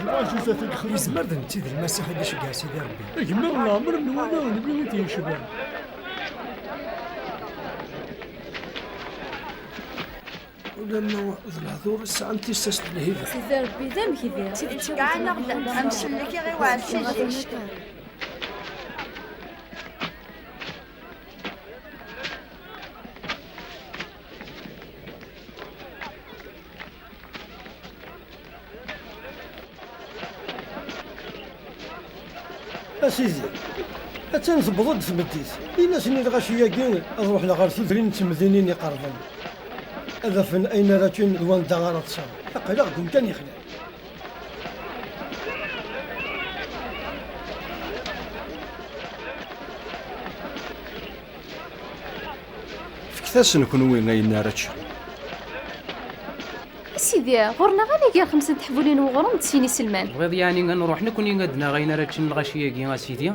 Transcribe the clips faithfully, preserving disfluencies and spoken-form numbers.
Yezmer d netta i d Lmasiḥ i d-iceggeɛ Sidi Ṛebbi. Gmer leɛmer n wanaw n win i t-yecban. Ulamma d lehdur sɛan tissas n lhiba. Sidi Ṛebbi d amegdi. Iceggɛen-aɣ-d ad nsellek i ɣiwɛed s zik. A Sidi, attan tewweḍ-d tmeddit. Ini-asen i lɣaci-agi ad ruḥen ɣer tudrin n temdinin iqerben, ad afen ayen ara ččen d wanda ara ṭṭsen. Aql-aɣ deg umkan yexlan. Fket-asen kenwi ayen ara ččen. A Sidi, ɣur-neɣ ala gar xemsa n teḥbulin n weɣrum d sin iselman. Tebɣiḍ yeɛni ad nruḥ nekkni ad d-naɣ ayen ara ččen lɣaci-agi, a Sidi?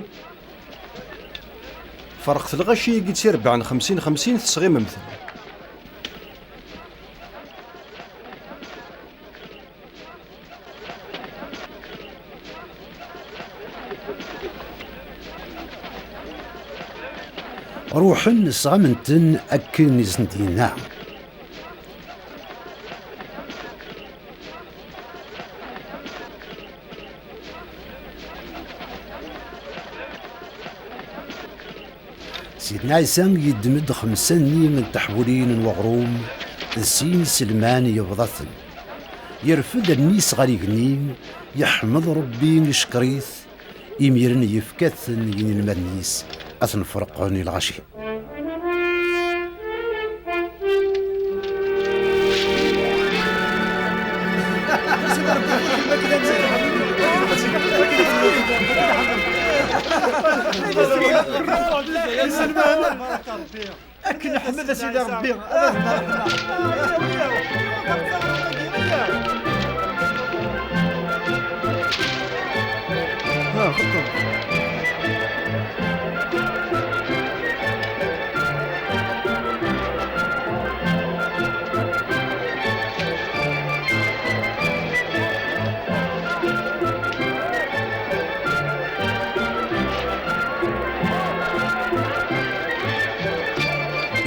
Ferqet lɣaci-agi d tirebbaɛ n xemsin xemsin, tesɣimem-ten. Ruḥen, sɣamen-ten akken i sen-d-yenna. Sidna Ɛisa yeddem-d xemsa-nni n teḥbulin n weɣrum d sin iselman, yebḍa-ten. Yerfed allen-is ɣer igenni, yeḥmed Ṛebbi, icekkeṛ-it, imiren yefka-ten i yinelmaden-is ad ten-ferqen i lɣaci. Akken ḥmed a Sidi Ṛebbi.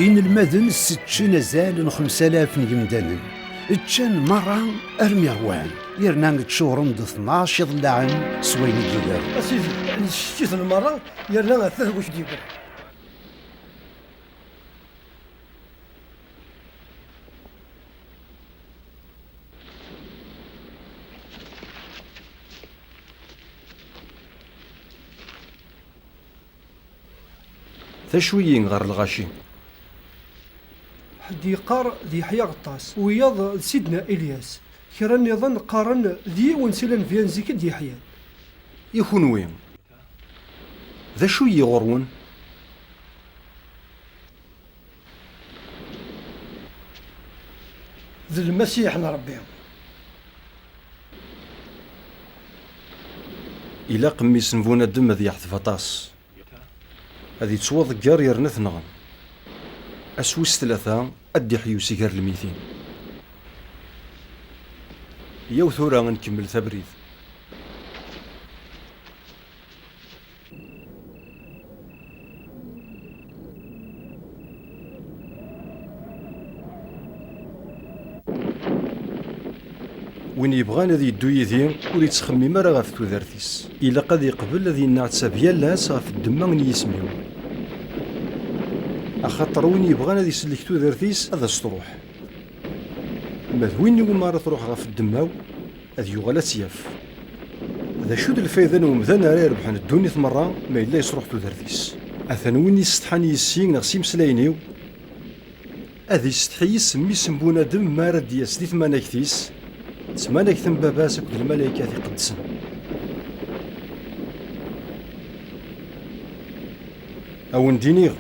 Inelmaden sseččen azal n xemsa alaf n yemdanen. Ččan merra armi ṛwan, yerna ččuren d tnac iḍellaɛen s wayen i d-yugaren. A Sidi, ssečč-iten merra, yerna ata d wacu d-yugaren. D acu-yi ɣer lɣaci? Ḥedd yeqqar d Yeḥya Aɣeṭṭas, wiyaḍ d Sidna Ilyas, kra nniḍen qqaren d yiwen si lanbya n zik i d-yeḥyan. I kunwi? D acu-yi ɣur-wen? D Lmasiḥ n Ṛebbi. Ilaq mmi-s n bunadem ad yeḥteb aṭas, ad yettwaḍegger yerna ad t-nɣen. Ass wis tlata ad d-iḥyu si gar lmitin. Yaw tura ad nkemmel tabrid. Win yebɣan ad yeddu yid-i, ur yettxemmim ara ɣef tudert-is. Ilaq ad yeqbel ad yenneɛtab yal ass ɣef ddemma n yisem-iw. Axaṭer win yebɣan ad isellek tudert-is, ad as-truḥ. Ma d win iwumi ara truḥ ɣef ddemma-w, ad yuɣal ad tt-yaf. D acu d lfayda n umdan ara irebḥen ddunit merra ma yella yesruḥ tudert-is? Atan win yessetḥan yis-i neɣ s imeslayen-iw, ad yessetḥi yis mmi-s n bunadem mi ara d-yas di tmanegt-is, d tmanegt n baba-s akked lmalaykat iqedsen. A wen-d-iniɣ,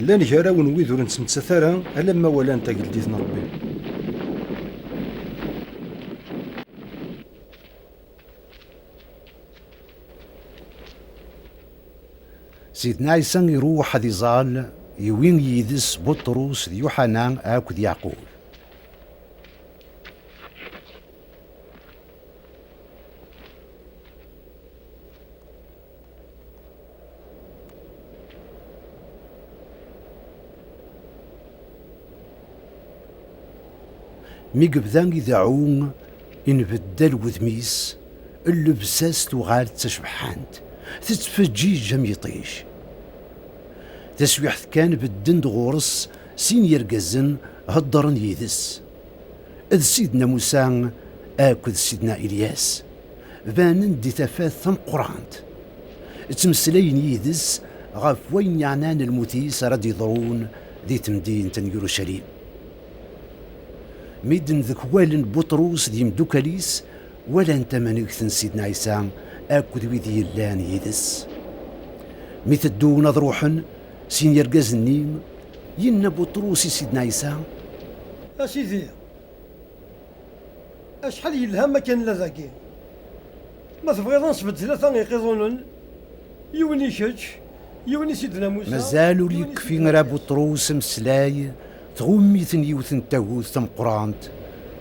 llan gar-awen wid ur nettmettat ara alamma walan tageldit n Ṛebbi. Sidna Ɛisa iruḥ ad iẓal, iwi yid-s Buṭrus d Yuḥana akked Yeɛqub. Mi yebda ideɛɛu, inbeddal wudem-is, llebsa-s tuɣal d tacebḥant, tettfeǧǧiǧ am yiṭij. Taswiḥt kan bedden-d ɣur-s sin yergazen heddren yid-s. D Sidna Musa akked Sidna Ilyas. Banen-d di tafat tameqqrant. Ttmeslayen yid-s ɣef wayen yeɛnan lmut-is ara d-yeḍrun di temdint n Yurucalim. Mi d-ndekwalen Buṭrus d yimdukal-is, walan tamanegt n Sidna Ɛisa akked wid yellan yid-s. Mi teddun ad ruḥen, sin yergazen-nni, yenna Buṭrus i Sidna Ɛisa: A Sidi, acḥal yelha ma kan la dagi. Ma tebɣiḍ ad nesbedd tlata iqiḍunen, yiwen i kečč, yiwen i Sidna Musa, mazal ur yiwen i yekfi Sidna ara Ilyas. Buṭrus ameslay, tɣumm-iten yiwet n tagut tameqqrant.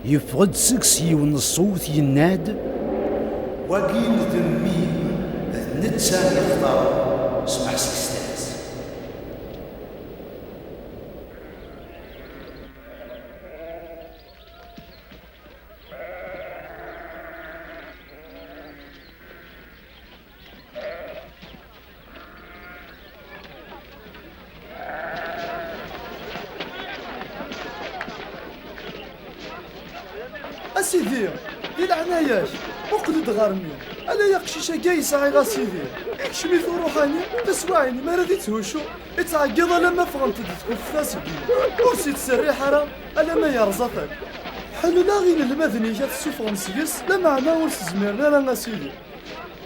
Yeffeɣ-d seg-s yiwen n ṣṣut, yenna-d: Wagi d mmi-m, d netta i yextaren, smeḥ seg-s. A Sidi, di leɛnaya-k, muqel-d ɣer mmi. Ala aqcic-agi yesɛa a Sidi. Ikcem-it uṛuḥani, taswiɛin mi ara d-ittheccu, ittɛeggiḍ alamma ffɣent-d tkufta seg-i. Ur s-ittserriḥ ara alamma yerẓa-t akk. Ḥellel-aɣ inelmaden-ik ad t-ssufɣen seg-s, lameɛna ur s-zmiren ara a Sidi.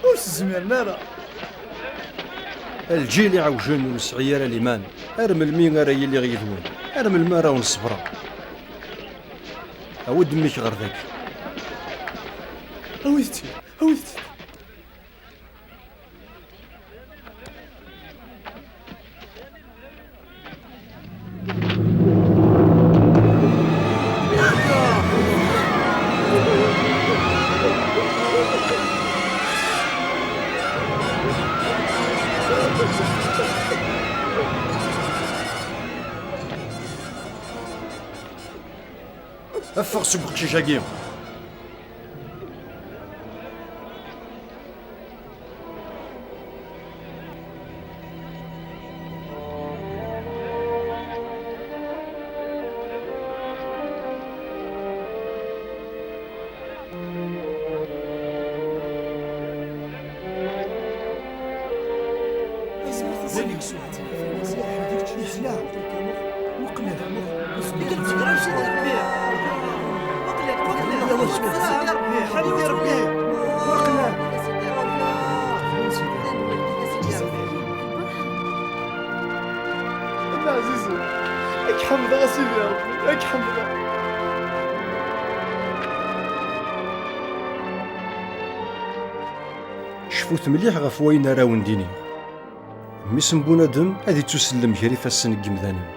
Ur s-zmiren ara. A lǧil iɛewjen ur nesɛi ara liman, ar melmi ara yiliɣ yid-wen? Ar melmi ara wen-ṣebreɣ? Awi-d mmi-k ɣer dagi. Awit-tt-id, awit-tt-id. Ffeɣ seg uqcic-agi! Ɛzizen, ad k-ḥemdeɣ a Sidi Ṛebbi, ad k-ḥemdeɣ. Cfut mliḥ ɣef wayen ara wen-d-iniɣ. Mmi-s n bunadem ad ittusellem gar ifassen n yimdanen.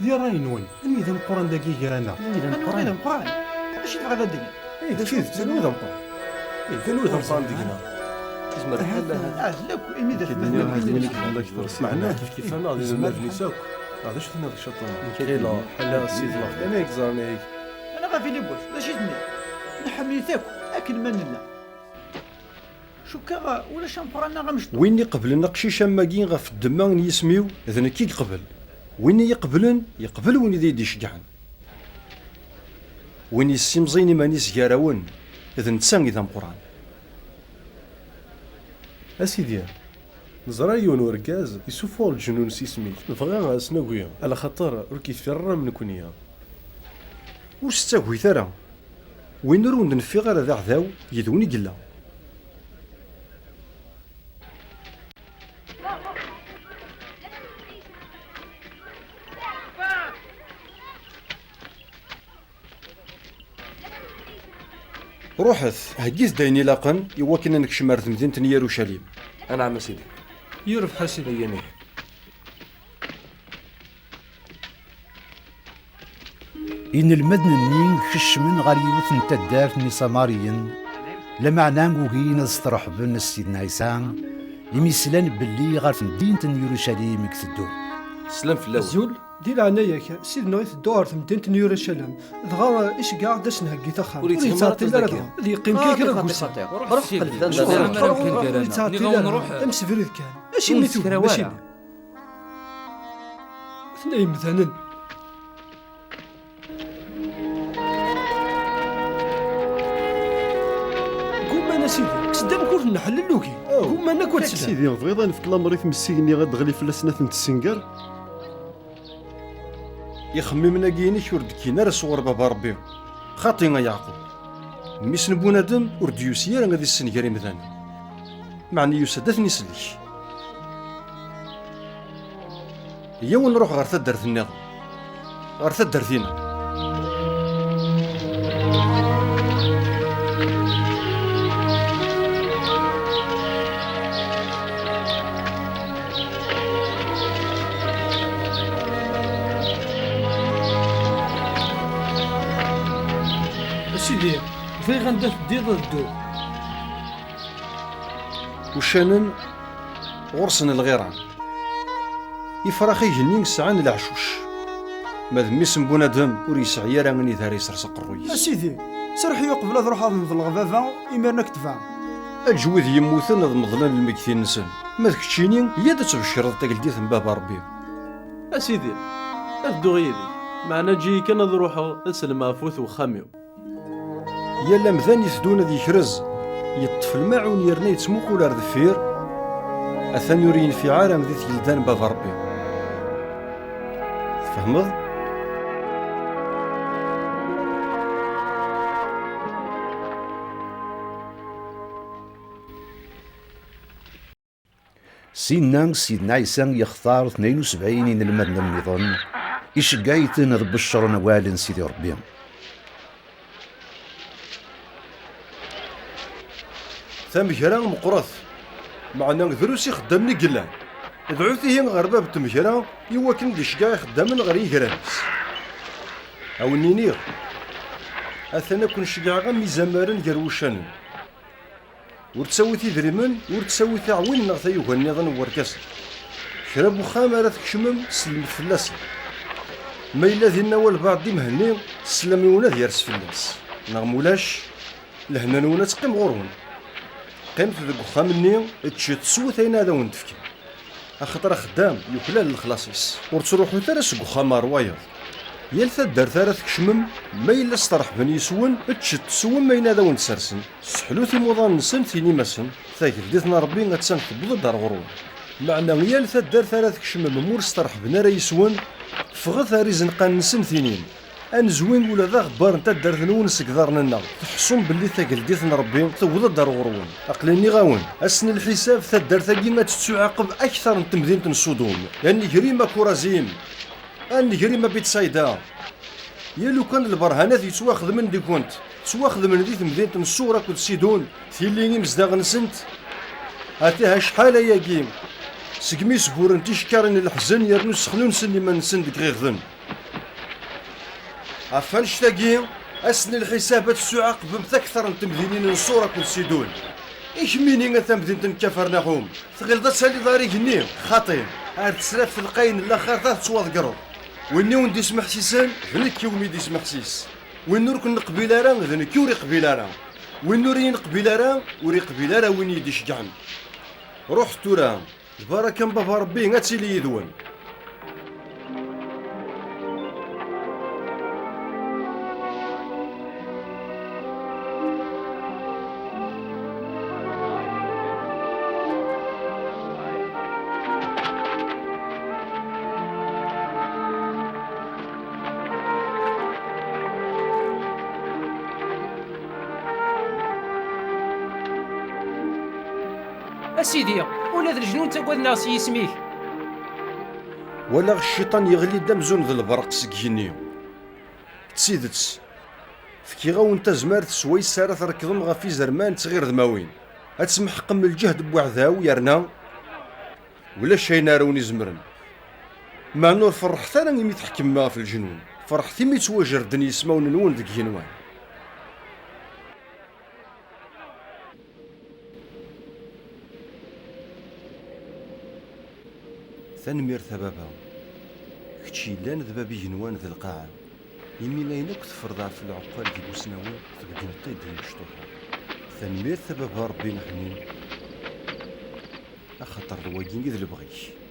Di ṛṛay-nwen, anwi d ameqqran dagi gar-aneɣ? Anwi d ameqqran? Anwi d ameqqran? Acu tebɣiḍ ad d-tiniḍ? Eh, d tidet, anwi d ameqqran? Eh, d anwi d ameqqran deg-neɣ? Tezmer ad ahat, ahat akk imi d atmaten-ik. Meɛna kif kif-aneɣ d inelmaden-is akk. Neɣ d acu tenniḍ ciṭuḥ? Nekk ḥala s idlaɣ kan ay yeẓran ayagi. Ala a Filibus, d acu i tenniḍ? Nḥemmel-it akk akken ma nella. Cukkeɣ ulac ameqqran-nneɣ amecṭuḥ. Win iqeblen aqcic am wagi ɣef ddemma n yisem-iw, d nekk i iqebl. Win i iqeblen, yeqbel win i d-iyi-d-iceggɛen. Win yessimẓiyen iman-is gar-awen, d netta i d ameqqran. A Sidi, neẓra yiwen urgaz yessuffuɣ leǧnun s yisem-ik. Nebɣa ad as-nagi, alaxaṭer ur k-yetfir ara am nekni. Ur s-ttagit ara. Win ur wen-d-neffiɣ ara d aɛdaw, yid-wen i yella. Ruḥet, heggit-d ayen ilaqen i wakken ad nekcem ar temdint n Yarucalim. Anɛam a Sidi. Yurbeḥ a Sidi. Ayyanih. Inelmaden-nni kecmen ɣer yiwet n taddart n Isamariyen, lameɛna ugin ad sṭerḥben s Sidna Ɛisa, imi slan belli ɣer temdint n Yurucalim i iteddu. Slan fell-awen. Azul, di leɛnaya-k, Ssid-nneɣ iteddu ɣer temdint n Yurucalim, dɣa, eh, iceggeɛ-aɣ-d ad s-nheggi taxxamt. Ur yettɛeṭṭil ara dɣa. Ad yeqqim kan kra deg wussan. Ruḥ, ur yettɛeṭṭil ara. Amsebrid kan. Acimi tugi, mačči da. Ten yemdanen. Gumman, a Sidi, kkes-d amek ur ten-nḥellel ugi. Gumman akk ad slen. Sidi, tebɣiḍ ad nefk lamer i tmessi-nni ad d-teɣli fell-asen ad tent-tessenger? Ixemmimen-agi-inek ur d-kkin ara sɣur Baba Ṛebbi. Xaṭi a Yeɛqub. Mmi-s n bunadem ur d-yusi ara ad issenger imdanen. Meɛna yusa-d ad ten-isellek. Iyyaw ad nruḥ ɣer taddart-nniḍen. Ɣer taddart-ina. A Sidi, bɣiɣ anda teddiḍ ad dduɣ. Uccanen ɣur-sen lɣiran. Ifrax igenni sɛan leɛcuc. Ma d mmi-s n bunadem ur yesɛi ara anida ara yesres aqerruy-is. A Sidi, serreḥ-iyi uqbel ad ruḥeɣ ad neḍleɣ baba, imiren ad k-tebɛeɣ. Eǧǧ wid yemmuten ad meḍlen lmegtin-nsen. Ma d keččini, yya-d ad tbecreḍ tageldit n Baba Ṛebbi. A Sidi, ad dduɣ yid-k, meɛna eǧǧ-iyi kan ad ruḥeɣ ad sellmeɣ ɣef wat wexxam-iw. Yal amdan iteddun ad yekrez, yeṭṭef lmaɛun yerna yettmuqul ar deffir, atan ur yenfiɛ ara di tgelda n Baba Ṛebbi. Tfehmeḍ? Sinna, Sidna Ɛisa yextar tnayen u sebɛin inelmaden nniḍen, iceggeɛ-iten ad beccren awal n Sidi Ṛebbi. Tamegra meqqret, meɛna drus ixeddamen i yellan. Dɛut ihi ɣer bab n tmegra i wakken ad iceggeɛ ixeddamen ɣer yigran-is. A wen-iniɣ, atan ad ken-ceggɛeɣ am izamaren gar wuccanen. Ur ttawit idrimen, ur ttawit aɛwin neɣ tayuga nniḍen n werkasen. Kra n wexxam ara tkecmem, sellmet fell-asen. Ma yella dinna walbeɛḍ d imhenni, sslam-iwen ad yers fell-as. Neɣ mulac, lehna-nwen ad teqqim ɣur-wen. Qqimet deg wexxam-nni, ččet, swet ayen ad awen-d-fken. Axaṭer axeddam yuklal lexlaṣ-is. Ur ttruḥut ara seg uxxam ɣer wayeḍ. Yal taddart ara tkecmem, ma yella steṛḥben yes-wen, ččet teswem ayen ad awen-d-sersen. Sseḥlut imuḍan-nsen, tinim-asen, tageldit n Ṛebbi attan tewweḍ-d ar ɣur-wen. Meɛna yal taddart ara tkecmem ma ur steṛḥben ara yes-wen, ffɣet ar izenqan-nsen, tinim. Ad nezwi ula d aɣebbar n taddart-nwen seg iḍarren-nneɣ. Teḥṣum belli tageldit n Ṛebbi tewweḍ-d ar ɣur-wen. Aql-i nniɣ-awen, ass n lḥisab taddart-agi ad tettuɛaqeb akteṛ n temdint n Ṣudum. A nnger-im a Kurazim! A nnger-im a Bitsayda! Ya lukan lberhanat yettwaxedmen deg-went, ttwaxedmen di temdint n Ṣur akked Sidun, tili imezdaɣ-nsent. Atiha acḥal ayagi, segmi sburren ticekkarin n leḥzen yernu ssexnunsen iman-nsen deg iɣiɣden. Ɣef wannect-agi, ass n lḥisab ad tessuɛaqbemt akteṛ n temdinin n Ṣur akked Sidun. I kemmini a tamdint n Kafernaḥum, tɣileḍ ad taliḍ ar igenni? Xaṭi, ar tesraft lqayen n laxert ad tettwaḍegreḍ. Win i wen-d-ismeḥsisen, d nekk i wen-id-ismeḥsis. Win ur ken-neqbil ara, d nekk ur iqbil ara. Win ur iyi-neqbil ara, ur iqbil ara win i yi-d-iceggɛen. Ruḥet tura. Lbaraka n Baba Ṛebbi ad tili yid-wen. A Sidi, ula d leǧnun ttagaden-aɣ s yisem-ik. Walaɣ cciṭan yeɣli-d amzun d lberq seg igenni. D tidet, fkiɣ-awen tazmert s wayes ara trekḍem ɣef izerman d tɣirdmawin, ad tmeḥqem lǧehd n weɛdaw, yerna ulac ayen ara wen-izemren. Meɛna ur ferrḥet ara imi tḥekmem ɣef leǧnun, ferrḥet imi ttwajerden yismawen-nwen deg igenwan. Tanemmirt a baba. Kečč yellan d bab igenwan d lqaɛa. Imi ayen akk tefreḍ ɣef lɛeqqal d imusnawen, tbeddneḍ-t-id i yimecṭuḥen. Tanemmirt a baba, Rebbi iḥnin, axaṭer d wagi i d lebɣi-k.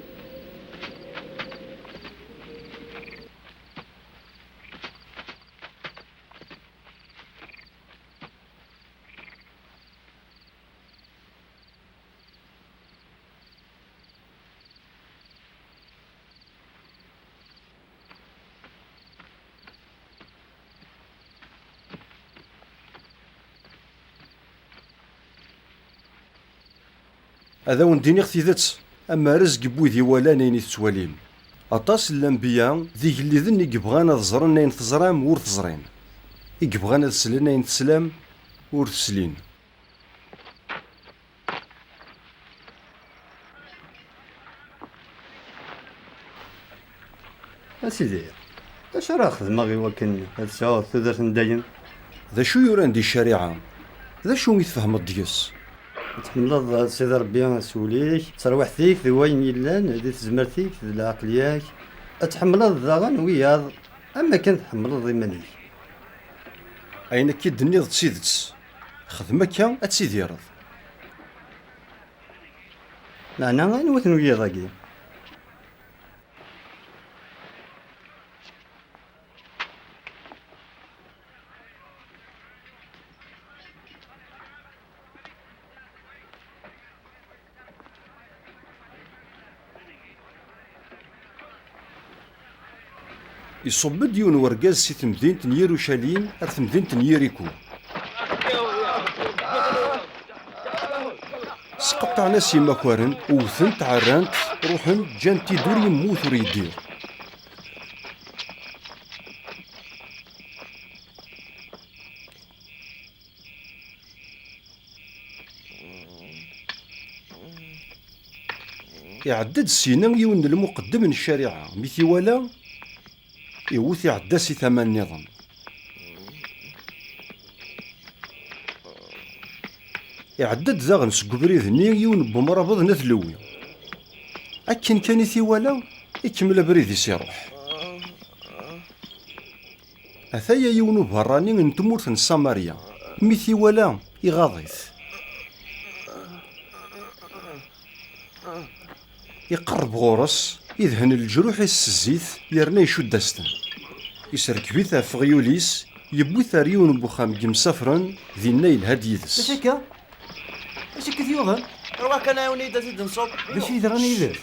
Ad awen-d-iniɣ tidet, am rrezg n wid iwalan ayen i tettwalim. Aṭas n lanbeyya d igelliden i yebɣan ad ẓren ayen teẓram ur t-ẓrin, i yebɣan ad slen ayen teslam ur t-slin. A Sidi, d acu ara xedmeɣ i wakken ad sɛuɣ tudert n dayem? D acu yuran di ccariɛa? D acu i tfehmeḍ deg-s? Ad tḥemmleḍ Sidi Ṛebbi s wul-ik, d terwiḥt-ik, d wayen yellan, di tezmert-ik, d leɛqel-ik. Ad tḥemmleḍ daɣen wiyaḍ am akken tḥemmleḍ iman-ik. Ayen akka i d-tenniḍ d tidet. Xdem akka, ad tidireḍ. Meɛna anwa-ten wiyaḍ-agi? Iṣubb-d yiwen wergaz si temdint n Yirucalim ar temdint n Yiriku. Sqeṭṭɛen-as imakaren, wten-t, ɛerran-t, ruḥen, ǧǧan-t-id ur yemmut ur yeddir. Iɛedda-d syin yiwen n lmuqeddem n ccariɛa, mi t-iwala, iwwet iɛedda si tama nniḍen. Iɛedda-d daɣen seg ubrid-nni yiwen n wemrabeḍ n At Lewwi. Akken kan i t-iwala, ikemmel abrid-is iruḥ. Ataya yiwen uberrani n tmurt n Samarya, mi t-iwala, iɣaḍ-it. Iqerreb ɣur-s, idhen leǧruḥ-is s zzit, yerna icudd-as-ten. Isrekb-it ɣef uɣyul-is, yewwi-t ar yiwen n wexxam n yimsafren, dinna yelha-d yid-s. D acu akka? D acu akka t-yuɣen? Rwaḥ kan ɛiwen-iyi-d ad t-id-nṣubb. D acu yeḍran yid-s?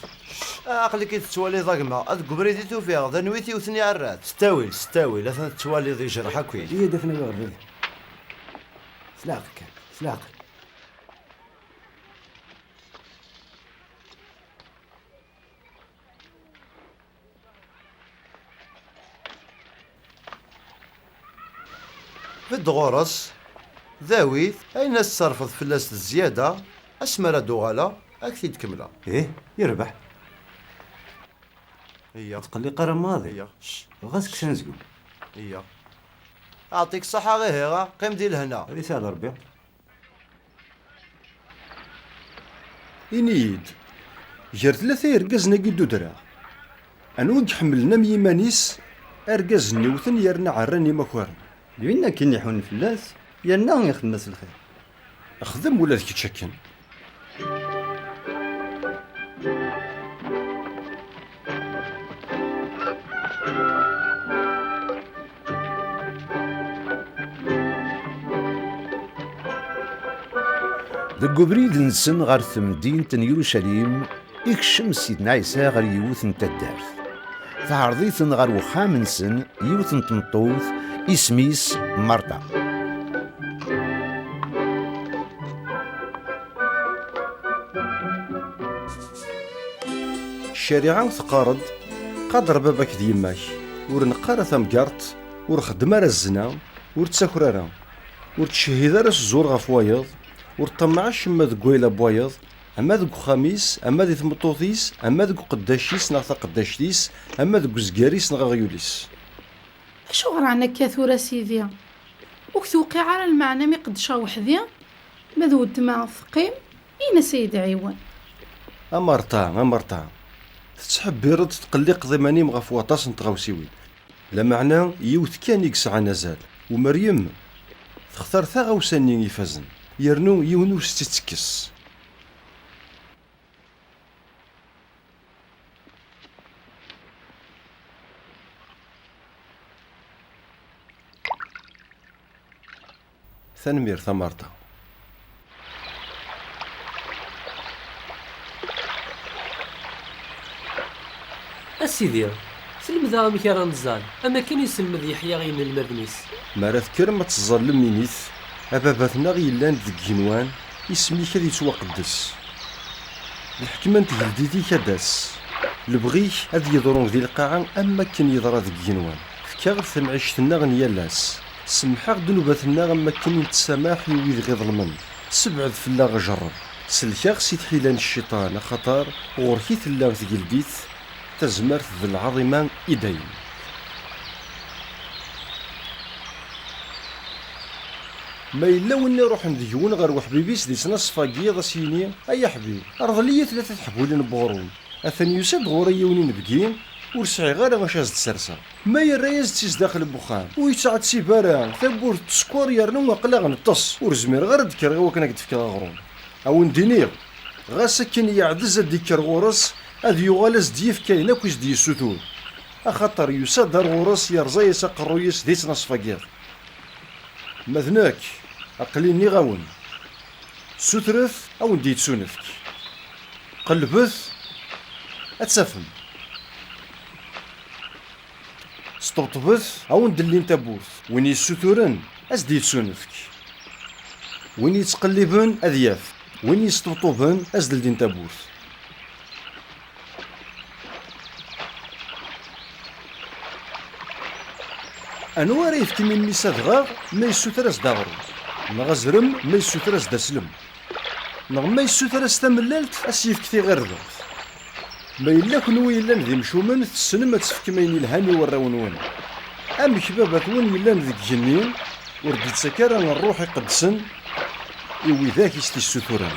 Ah, aql-ik i tettwaliḍ a gma, ad deg ubrid i t-ufiɣ, d anwi t-iwten iɛerra-t. S ttawil, s ttawil, atan tettwaliḍ ijreḥ akk-it. Iyya-d ad t-nawi ɣer baba. S leɛqel kan, s leɛqel. Bedd ɣur-s, dawi-t, ayen ad tserfeḍ fell-as d zzyada, asmi ara d-uɣaleɣ, ad k-t-id-kemmleɣ. Ih, yerbeḥ. Iyya. Ur tqelliq ara maḍi. Iyya. Ɣas kkes anezgum. Iyya. Aɛṭik ṣṣeḥḥa ihi, qqim di lehna. Ad isahel Rebbi. Ini-yi-d, gar tlata yergazen-agi d-udreɣ, anwa i iḥemmlen am yiman-is argaz-nni wten yerna ɛerran imakaren? D win akken iḥunen fell-as, yerna ixdem-as lxir. Xdem ula d kečč akken. Deg ubrid-nsen ɣer temdint n Yirucalim, ikcem Sidna Ɛisa ɣer yiwet n taddart. Teɛreḍ-iten ɣer wexxam-nsen yiwet n tmeṭṭut, isem-is Marta. Ccariɛa teqqar-d, qader baba-k d yemma-k, ur neqq ara tamgerṭ, ur xeddem ara zzna, ur ttaker ara, ur ttcehhid ara s zzur ɣef wayeḍ, ur ṭṭamaɛ acemma deg wayla n wayeḍ, ama deg uxxam-is, ama di tmeṭṭut-is, ama deg uqeddac-is neɣ taqeddact-is, ama deg uzgar-is neɣ aɣyul-is. Acuɣer ɛni akka tura, Sidi? Ur k-tewqiɛ ara lmeɛna mi qeddceɣ weḥd-i? Ma d weltma teqqim, in-as ad yi-d-ɛiwen. A Marta, a Marta, Tettḥebbireḍ, tettqelliqeḍ iman-im ɣef waṭas n tɣawsiwin. Lameɛna, yiwet kan i yesɛan azal. U Meryem textar taɣawsa-nni ifazen, yernu yiwen ur s-tt-ittekkes. Tanemmirt a Marta. A Sidi, selmed-aɣ amek ara nẓall, am akken iselmed Yeḥya i yinelmaden-is. Mi ara tekkrem ad teẓẓallem, init: A Baba-tneɣ yellan deg igenwan, isem-ik ad yettwaqeddes. Lḥekma n tgeldit-ik ad d-tas. Lebɣi-k ad yeḍru di lqaɛa am wakken yeḍra deg igenwan. Efk-aɣ-d tamɛict-nneɣ n yal ass. Semmeḥ-aɣ ddnubat-nneɣ am wakken i nettsameḥ i wid ɣ-iḍelmen. Sebɛed fell-aɣ ajerreb. Sellek-aɣ si tḥila n cciṭan, axaṭer ɣur-k i tella tgeldit, tazmert d lɛaḍima i dayem. Ma yella win iruḥen deg-wen ɣer weḥbib-is di ttnaṣfa n yiḍ, a s-yini: Ay aḥbib, rḍel-iyi tlata teḥbulin n weɣrum. Atan yusa-d ɣur-i yiwen inebgi, ur sɛiɣ ara acu as-d-serseɣ. Ma yerra-yas-d si zdaxel n wexxam, ur yettɛettib ara, tawwurt tsekkeṛ yernu aql-aɣ neṭṭes, ur zmireɣ ara ad d-kkreɣ i wakken ad k-d-fkeɣ aɣrum. A wen-d-iniɣ, ɣas akken yeɛdez ad d-ikker ɣur-s, ad yuɣal ad s-d-yefk ayen akk i s-d-yessutur, axaṭer yusa-d ar ɣur-s yerẓa-yas aqerruy-is di ttnaṣfa n yiḍ. Ma d nekk, aql-i nniɣ-awen: Sutret, a wen-d-yettunefk. Qellbet, ad tafem. Sṭebṭbet, a wen-d-llin tawwurt. Win yessuturen, ad s-d-yettunefk. Win yettqelliben, ad yaf. Win yesṭebṭuben, ad s-d-ldin tawwurt. Anwa ara yefken i mmi-s adɣaɣ ma yessuter-as-d aɣrum, neɣ azrem ma yessuter-as-d aslem, neɣ ma yessuter-as tamellalt, a s-yefk tiɣirdemt? Ma yella kenwi yellan d imcumen, tessnem ad tefkem ayen yelhan i warraw-nwen. Amek baba-twen yellan deg igenni ur d-yettak ara Ṛṛuḥ Iqedsen i widak i s-t-issuturen?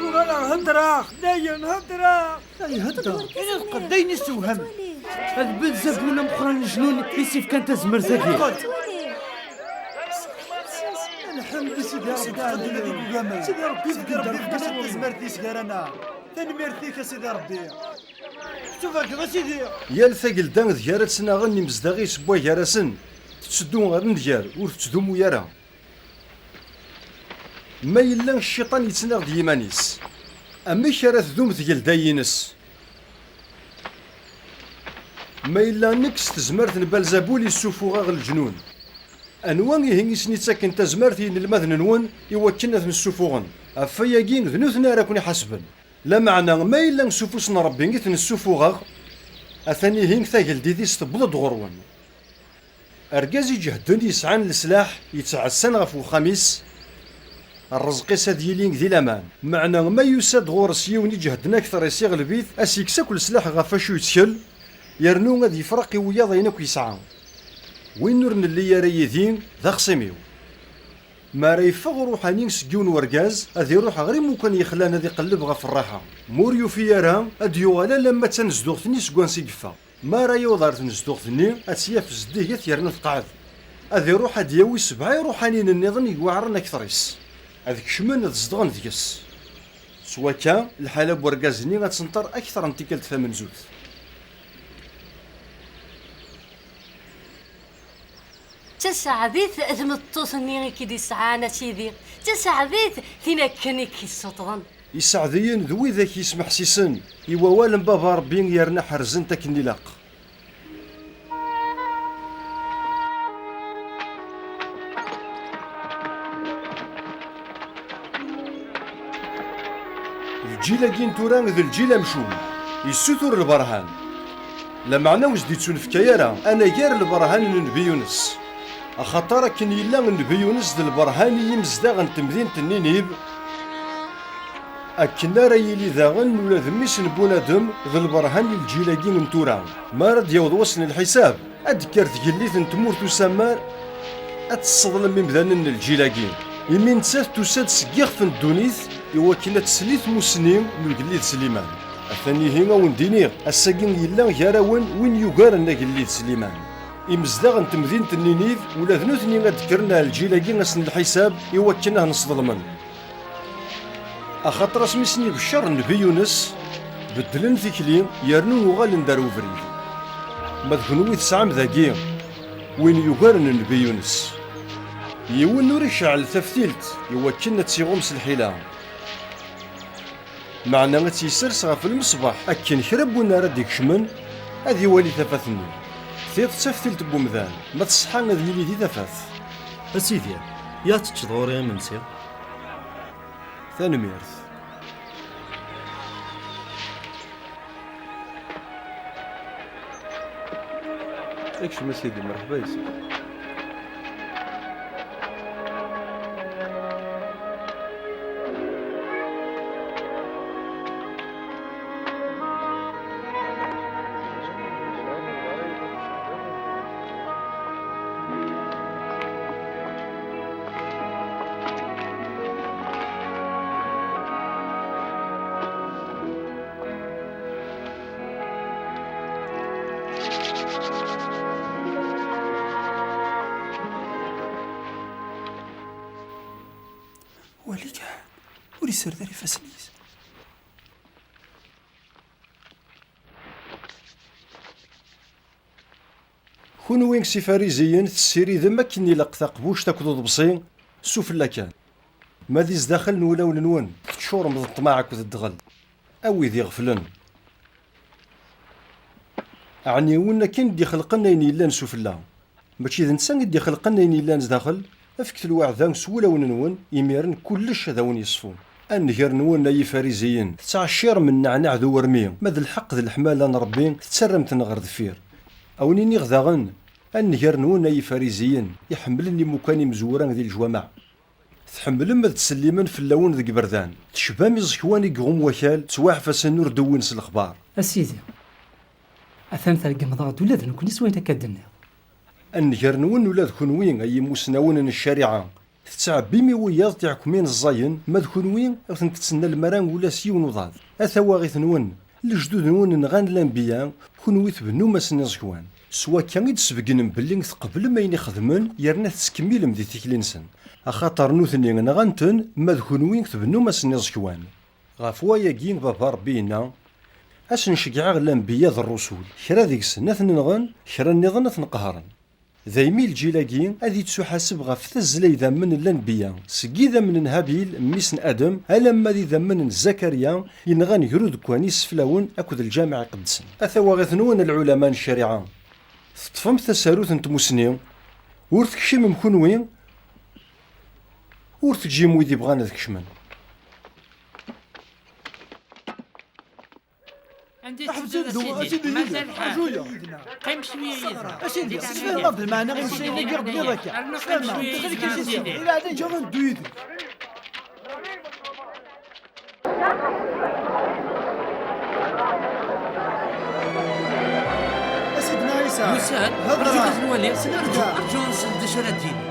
Uɣaleɣ heddreɣ, dayen heddreɣ. Ay, hedder. Ini lqedd ayen i tewhem. Ad belzabul ameqqran n jnun i s-ifkan tazmert-agi. Lḥemd i Sidi Ṛebbi, Sidi Ṛebbi, Sidi Ṛebbi, Sidi Ṛebbi, tazmert-is gar-aneɣ. Tanemmirt-ik a Sidi Ṛebbi. Tettubarkeḍ a Sidi. Yal tagelda d gar ad ttnaɣen imezdaɣ-is n wagar-asen, tetteddu ɣer nnger, ur tettdumu ara. Ma yella cciṭan yettnaɣ d yiman-is, amek ara tdum tgelda-ines? Ma yella nekk s tezmert n Balzabul i ssufuɣeɣ leǧnun, anwa ihi i sen-ittaken tazmert i yinelmaden-nwen i wakken ad ten-ssufuɣen? Ɣef wayagi, d nutni ara ken-iḥasben. Lameɛna, ma yella s ufus n Ṛebbi i ten-ssufuɣeɣ, atan ihi tageldit-is tewweḍ-d ɣur-wen. Argaz iǧehden yesɛan leslaḥ yettɛassan ɣef wexxam-is, ṛṛezq-is ad yili di laman. Meɛna ma yusa-d ɣur-s yiwen iǧehden akteṛ-is iɣleb-it, a s-yekkes akk leslaḥ ɣef wacu yettkel, yernu ad yefreq i wiyaḍ ayen akk yesɛa. Win ur nelli ara yid-i, d axṣim-iw. Mi ara yeffeɣ uṛuḥani seg yiwen wergaz, ad iṛuḥ ɣer imukan yexlan ad iqelleb ɣef ṛṛaḥa. Ma ur yufi ara, ad d-yuɣal alamma d tanezduɣt-nni seg wansi i yeffeɣ. Mi ara yaweḍ ɣer tnezduɣt-nni, ad tt-yaf zeddiget yerna teqɛed. Ad iṛuḥ ad d-yawi sebɛa iṛuḥaniyen nniḍen i iweɛṛen akteṛ-is. Ad kecmen ad zedɣen deg-s. S wakka, lḥala n wergaz-nni ad tenṭer akteṛ n tikkelt tamenzut. D taseɛdit tmeṭṭut-nni i k-id-isɛan a Sidi, d taseɛdit tin akken i k-issuṭḍen. Iseɛdiyen d widak yesmeḥsisen i wawal n Baba Ṛebbi yerna ḥerzen-t akken ilaq. Lǧil-agi n tura d lǧil amcum, yessutur lberhan. Lameɛna ur s-d-ittunefka ara anagar lberhan n Nnbi Yunes. Axaṭer akken yella Nnbi Yunes d lberhan i yimezdaɣ n temdint n Ninib, akken ara yili daɣen ula d mmi-s n bunadem d lberhan i lǧil-agi n tura. Mi ara d-yaweḍ wass n lḥisab, ad d-tekker tgellit n tmurt usammar, ad tesseḍlem imdanen n lǧil-agi. Imi nettat tusa-d seg yixef n ddunit i wakken ad tesli tmussni n ugellid Sliman. Atan ihi a wen-d-iniɣ, ass-agi yella gar-awen win yugaren agellid Sliman. Imezdaɣ n temdint n Ninib, ula d nutni ad d-kkren ar lǧil-agi ass n lḥisab i wakken ad ten-sḍelmen. Axaṭer asmi sen-ibeccer Nnbi Yunes, beddlen tikli, yernu uɣalen-d ar ubrid. Ma d kenwi tesɛam dagi win yugaren Nnbi Yunes. Yiwen ur iceɛɛel taftilt i wakken ad tt-iɣum s lḥila. Meɛna ad tt-yessers ɣef lmeṣbaḥ, akken kra n win ara d-ikecmen, ad iwali tafat-nni. Tiṭ d taftilt n wemdan, ma teṣḥa ad yili di tafat. A Sidi, ya teččeḍ ɣur-i imensi? Tanemmirt. Kcem a Sidi, mreḥba yes-k. Wali kan, ur yessared ara ifassen-is. Kunwi s ifariziyen tessiridem akken ilaq taqbuct akked uḍebsi sufella kan. Ma di zdaxel n wulawen-nwen teččurem d ṭṭmaɛ akked ddɣel, a wid iɣeflen. Ɛni win akken d-ixelqen ayen yellan sufella? Mačči d netta i d-ixelqen ayen yellan zdaxel? Fket lweɛda s wulawen-nwen, imiren kullec ad awen-yeṣfu. A nnger-nwen ay ifariziyen, tettɛeccirem nneɛneɛ d uwermi, ma d lḥeqq d leḥmala n Ṛebbi tettarram-ten ɣer deffir. A wen-iniɣ daɣen, a nnger-nwen ay ifariziyen, iḥemmlen imukan imezwura di leǧwameɛ. Tḥemmlem ad ttsellimen fell-awen deg iberdan. Tecbam iẓekwan i iɣum wakal, ttwaɛfasen ur d-wwin s lexbar. A Sidi, atan treggmeḍ-aɣ-d ula d nekkni s wayen akka d-tenniḍ. A nnger-nwen ula d kunwi ay imusnawen n ccariɛa, tettɛebbim i wiyaḍ tiḥekmin ẓẓayen, ma d kunwi ur ten-tettnalem ara ula s yiwen uḍad. A tawaɣit-nwen, lejdud-nwen nɣan lanbiya, kunwi tbennum-asen iẓekwan. S wakka i d-sbeggnen belli tqeblem ayen i xedmen yerna tettkemmilem di tikli-nsen. Axaṭer nutni nɣan-ten, ma d kunwi tbennum-asen iẓekwan. Ɣef wayagi, Baba Ṛebbi yenna: "Ad sen-ceggɛeɣ lanbiya d ṛṛusul, kra deg-sen ad ten-nɣen, kra nniḍen ad ten-qehren." Daymi lǧil-agi ad ittuḥaseb ɣef tazzla idammen n lanbiya, seg idammen n Habil, mmi-s n Adem, alamma d idammen n Zakarya, yenɣan gar udekkan iseflawen akked lǧameɛ iqedsen. A tawaɣit-nwen a lɛulama n ccariɛa, teṭṭfem tasarut n tmussni, ur tekcimem kunwi, ur teǧǧim wid ibɣan ad kecmen. Anda i tettedduḍ, a Sidi? Mazal lḥal. Qqim cwiya yid-neɣ. A Sidi, sfehmeɣ-d lmeɛna imeslayen-agi i d-tenniḍ akka. Rnu qqim cwiya yid-neɣ, a Sidi. Ila ɛad neǧǧa ad neddu yid-k. A Sidna Ɛisa, yusa-d, hedṛ. Rǧu ad nwali. Rǧu ad nẓer d acu ara d-yini.